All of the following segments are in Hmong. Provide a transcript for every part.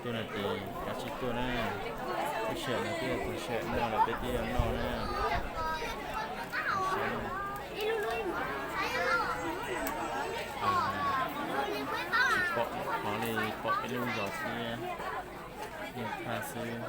Tuaj no ces kav tsij tuaj na. Lub sij hawm no twb yog tus sij hawm noj lawm, peb twb yuav noj na. Tsis pom qhov li, pom peb lub zos xwb, yeej thaj xwb.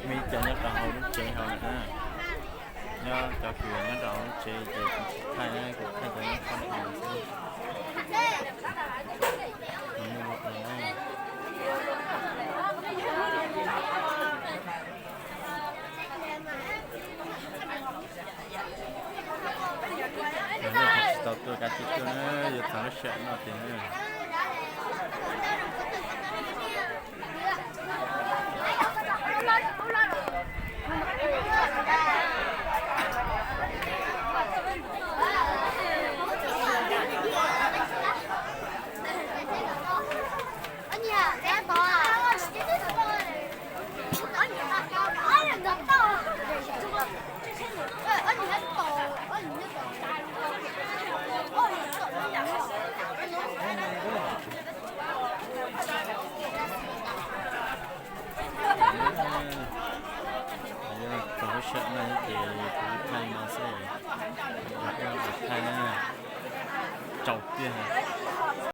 Muaj ib co nyob rau hauv lub tsev hauv lawm na. Nyob cov kws nyob rau hauv lub tsev ces kuv tsis thaij na, kuv thaij cov nyob qhov no xwb. Cov tsis tau tuaj kav tsij tuaj na, yuav txog lub sij hawm noj tiag na. Txog lub sij hawm no ces kuv thaij no xwb, thaij na, tsaus tiag.